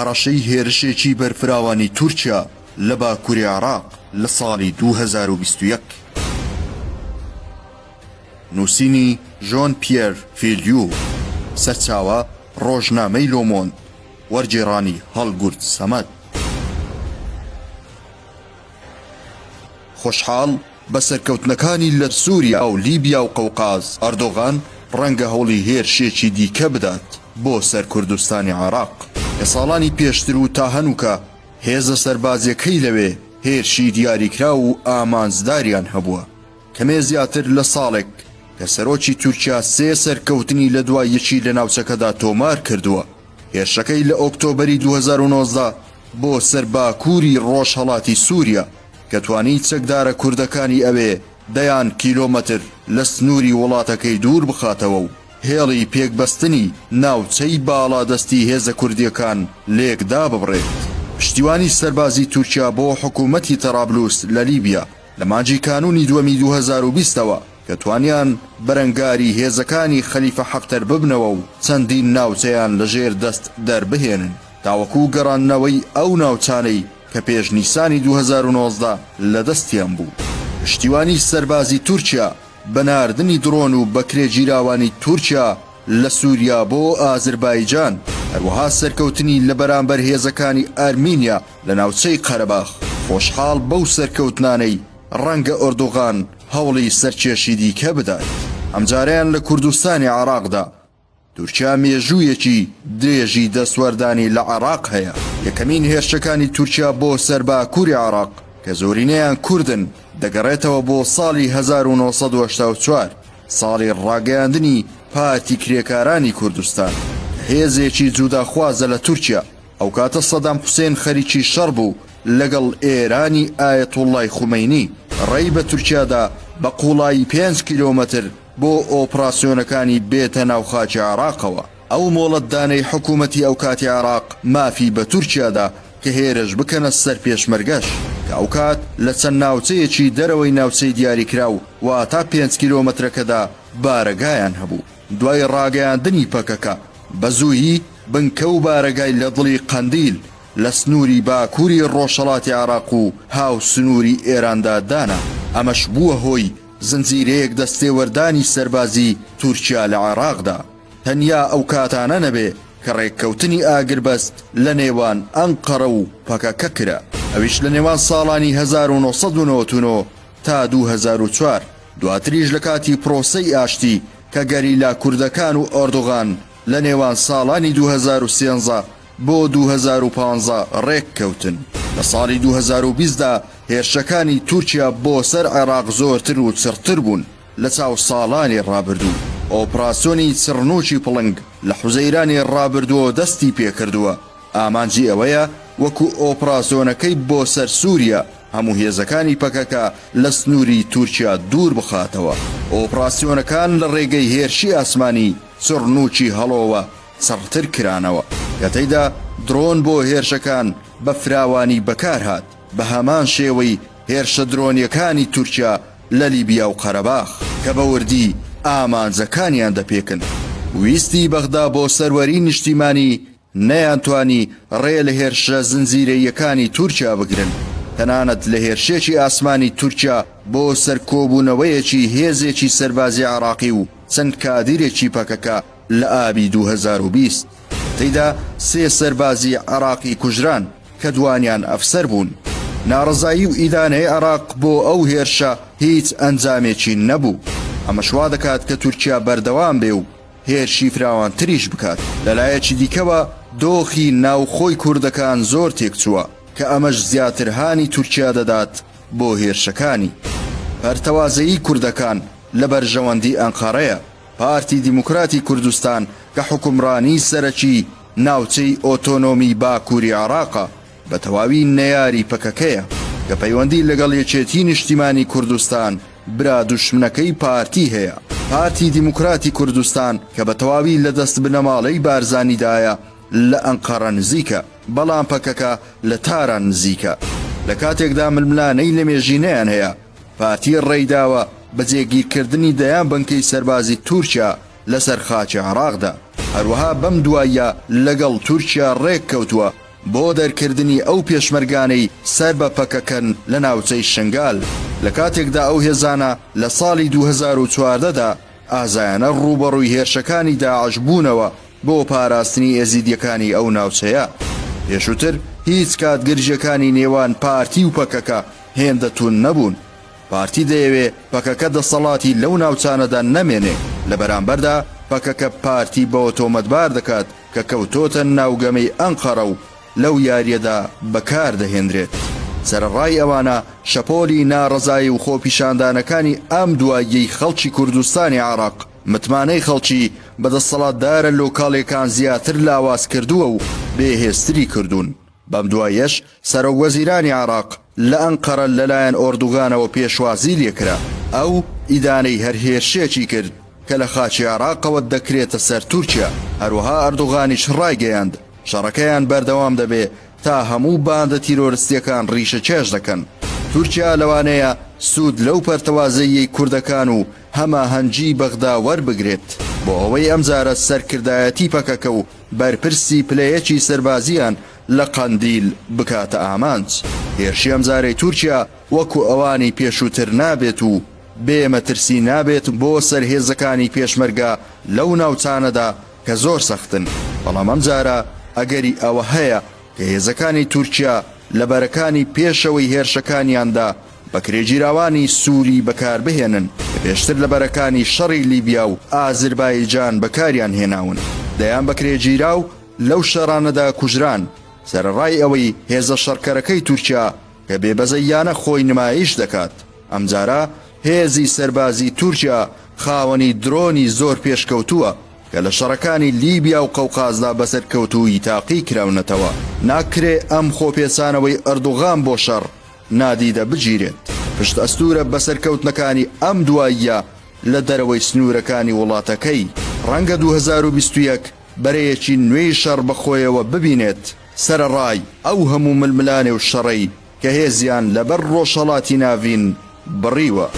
هەڕەشەی هێرشێکی بەرفراوانی تورکیا لە باکوری عێراق لە ساڵی 2021. نووسینی ژۆن پیێر فیلیو، سەرچاوە، ڕۆژنامەی لۆمۆند، وەرگێڕانی هەڵگورد سەمەد. خۆشحاڵ بە سەرکەوتنەکانی لە سوریا و لیبیا و قەوقاز، ئەردۆغان ڕەنگە هەوڵی هێرشێکی دیکە بدات بۆ سەر کوردستانی عێراق، کە ساڵانی پێشتر و تا هەنووکە هێزە سەربازییەکەی لەوێ هێرشی دیاریکراو و ئامانجداریان هەبووە. کەمێ زیاتر لە ساڵێک کە سەرۆکی تورکیا سێ سەرکەوتنی لە دوای یەکی لە ناوچەکەدا تۆمار کردووە، هێرشەکەی لە ئۆکتۆبەری 2019 بۆ سەر باکووری ڕۆژهەڵاتی سووریا کە توانی چەکدارە کوردەکانی ئەوێ دەیان کیلۆمەتر لە سنووری وڵاتەکەی دوور بخاتەوە و هێڵی پێکبەستنی ناوچەی باڵادەستی هێزە کوردییەکان لێک داببڕێت. پشتیوانی سەربازی تورکیا بۆ حکوومەتی تەرابلوس لە لیبیا لە مانگی کانوونی دووەمی 2020 ەوە کە توانیان بەرەنگاری هێزەکانی خەلیفە حەفتەر ببنەوە و چەندین ناوچەیان لەژێر دەست دەربهێنن تاوەکو گەڕاندنەوەی ئەو ناوچانەی کە پێش نیسانی 2019 لەدەستیان بوو. پشتیوانی سەربازی تورکیا بە ناردنی دڕۆن و بەکرێگیراوانی تورکیا لە سوریا بۆ ئازربایجان، هەروەها سەرکەوتنی لە بەرامبەر هێزەکانی ئەرمینیا لە ناوچەی قەرەباخ، خۆشحاڵ بەو سەرکەوتنانەی ڕەنگە ئۆردوغان هەوڵی سەرکێشی دیکە بدات، ئەمجارەیان لە کوردستانی عێراقدا. تورکیا مێژوویەکی درێژی دەستوەردانی لە عێراق هەیە، یەکەمین هێرشەکانی تورکیا بۆ سەر باکووری عێراق کە زۆرینەیان کوردن دەگەڕێتەوە بۆ ساڵی 1984، ساڵی ڕاگەیاندنی پارتی کرێکارانی کوردستان کە هێزێکی جوداخوازە لە تورکیا، ئەوکاتە سەدام حوسێن خەریکی شەڕ بوو لەگەڵ ئێرانی ئایەتوڵڵای خومەینی، ڕێی بە تورکیا دا بە قووڵایی پێنج کیلۆمەتر بۆ ئۆپڕاسیۆنەکانی بێتە ناو خاکی عێراقەوە. ئەو مۆڵەتدانەی حکوومەتی ئەوکاتی عێراق مافی بە تورکیا دا کە هێرش بکەنە سەر پێشمەرگەش، کە ئەوکات لە چەند ناوچەیەکی دەرەوەی ناوچەی دیاریکراو واتا پێنج کیلۆمەترەکەدا بارەگایان هەبوو. دوای ڕاگەیاندنی پەکەکە بە زوویی بنکە و بارەگای لە دڵی قەندیل لە سنووری باکووری ڕۆژهەڵاتی عێراق و هاوسنووری ئێراندا دانا، ئەمەش بووە هۆی زنجیرەیەک دەستێوەردانی سەربازی تورکیا لە عێراقدا، تەنیا ئەو کاتانە نەبێ کە ڕێککەوتنی ئاگربەست لە نێوان ئەنقەرە و پەکەکە کرا، ئەویش لە نێوان ساڵانی 1999 تا 2004، دواتریش لە کاتی پرۆسەی ئاشتی کە گەریلا کوردەکان و ئۆردوغان لە نێوان ساڵانی 2013 بۆ 2015 ڕێککەوتن. لە ساڵی 2020 دا هێرشەکانی تورکیا بۆ سەر عێراق زۆرتر و چڕتر بوون لە چاو ساڵانی ڕابردوو. ئۆپراسیۆنی چڕنووکی پڵنگ لە حوزەیرانی ڕابردووەوە دەستی پێکردووە، ئامانجی ئەوەیە وەکو ئۆپراسیۆنەکەی بۆ سەر سووریا هەموو هێزەکانی پەکەکە لە سنووری تورکیا دوور بخاتەوە. ئۆپراسیۆنەکان لە ڕێگەی هێرشی ئاسمانی چڕنووکی هەڵۆوە چڕتر کرانەوە، کە تێیدا درۆن بۆ هێرشەکان بە فراوانی بەکارهات، بە هەمان شێوەی هێرشە درۆنییەکانی تورکیا لە لیبیا و قەرەباخ، کە بە وردی ئامانجەکانیان دەپێکن. ویستی بەغدا بۆ سەروەری نیشتیمانی نەیانتوانی ڕێ لە هێرشە زنجیرەییەکانی تورکیا بگرن، تەنانەت لە هێرشێکی ئاسمانی تورکیا بۆ سەر کۆبوونەوەیەکی هێزێکی سەربازی عێراقی و چەند کادیرێکی پەکەکە لە ئابی 2020 کە تێیدا سێ سەربازی عێراقی کوژران کە دوانیان ئەفسەر بوون. ناڕەزایی و ئیدانەی عێراق بۆ ئەو هێرشە هیچ ئەنجامێکی نەبوو، ئەمەش وا دەکات کە تورکیا بەردەوام بێ و هێرشی فراوانتریش بکات. لەلایەکی دیکەوە دۆخی ناوخۆی کوردەکان زۆر تێکچووە کە ئەمەش زیاتر هانی تورکیا دەدات بۆ هێرشەکانی. پەرتەوازەیی کوردەکان لە بەرژەوەندی ئەنقەرەیە. پارتی دیموکراتی کوردستان کە حوکمڕانی سەرەکی ناوچەی ئۆتۆنۆمی باکووری عێراقە، بە تەواوی نەیاری پەکەکەیە، کە پەیوەندی لەگەڵ یەکێتی نیشتیمانی کوردستان برا دوشمنەکەی پارتی هەیە. پارتی دیموکراتی کوردستان کە بە تەواوی لە دەست بنەماڵەی بارزانیدایە لە ئەنقەڕە نزیکە، بەڵام پەکەکە لە تاران نزیکە. لە کاتێکدا ململانێی لەمێژینەیان هەیە، پارتی ڕێیداوە بە جێگیرکردنی دەیان بنکەی سەربازی تورکیا لەسەر خاکی عێراقدا، هەروەها بەم دواییە لەگەڵ تورکیا ڕێککەوتووە. بۆ دەرکردنی ئەو پێشمەرگانەی سەر بە پەکەکەن لە ناوچەی شنگال، لە کاتێکدا ئەو هێزانە لە ساڵی 2014 دا ئازایانە ڕووبەڕووی هێرشەکانی داعش بوونەوە بۆ پاراستنی ئێزیدیەکانی ئەو ناوچەیە. پێشووتر هیچ کات گرژیەکانی نێوان پارتی و پەکەکە هێندە توند نەبوون. پارتی دەیەوێ پەکەکە دەسەڵاتی لەو ناوچانەدا نەمێنێ، لە بەرامبەردا پەکەکە پارتی بەوە تۆمەتبار دەکات کە کەوتۆتە ناو گەمەی ئەنقەرە و لەو یارییەدا بەکار دەهێنرێت. سەرەڕای ئەوانە شەپۆلی ناڕەزایی و خۆپیشاندانەکانی ئەم دواییەی خەڵکی کوردستانی عێراق متمانەی خەڵکی بە دەسەڵاتدارە لۆکاڵیەکان زیاتر لاواز کردووە و بێهێزتری کردوون. بەم دواییەش سەرۆک وەزیرانی عێراق لە ئەنقەرە لەلایەن ئۆردوگانەوە پێشوازی لێکرا، ئەو ئیدانەی هەر هێرشێکی کرد کە لە خاکی عێراقەوە دەکرێتە سەر تورکیا، هەروەها ئەردۆغانیش ڕایگەیاند، شەڕەکەیان بەردەوام دەبێ تا هەموو باندە تیرۆرستییەکان ڕیشەکێش دەکەن. تورکیا لەوانەیە سوود لەو پەرتەوازەییەی کوردەکان و هەماهەنگیی بەغدا وەربگرێت بۆ ئەوەی ئەمجارە سەرکردایەتی پەکەکە و بەرپرسی پلەیەکی سەربازییان لە قەندیل بکاتە ئامانج. هێرشی ئەمجارەی تورکیا وەکو ئەوانی پێشووتر نابێت و بێ مەترسی نابێت بۆ سەر هێزەکانی پێشمەرگە لەو ناوچانەدا کە زۆر سەختن، بەڵام ئەمجارە ئەگەری ئەوە هەیە کە هێزەکانی تورکیا لە بەرەکانی پێشەوەی هێرشەکانیاندا بەکرێگیراوانی سوری بەکاربهێنن کە پێشتر لە بەرەکانی شەڕی لیبیا و ئازربایجان بەکاریان هێناون. دەیان بەکرێگیراو لەو شەڕانەدا کوژران، سەرەڕای ئەوەی هێزە شەڕکەرەکەی تورکیا کە بێبەزەییانە خۆی نمایش دەکات، ئەمجارە هێزی سەربازی تورکیا خاوەنی درۆنی زۆر پێشکەوتووە کە لە شەڕەکانی لیبیا و قەوقازدا بەسەرکەوتوویی تاقی کراونەتەوە. ناکرێ ئەم خۆپێچانەوەی ئەردوغان بۆ شەڕ نادیدە بگیرێت. پشت ئەستوورە بەسەرکەوتنەکانی ئەم دواییە لە دەرەوەی سنوورەکانی وڵاتەکەی. ڕەنگە 2021 بەرەیەکی نوێی شەڕ بەخۆیەوە ببینێت، سەرەڕای ئەو هەموو ململانێ و شەڕەی کە هێزیان لەبەر ڕۆژهەڵاتی ناڤین بڕیوە.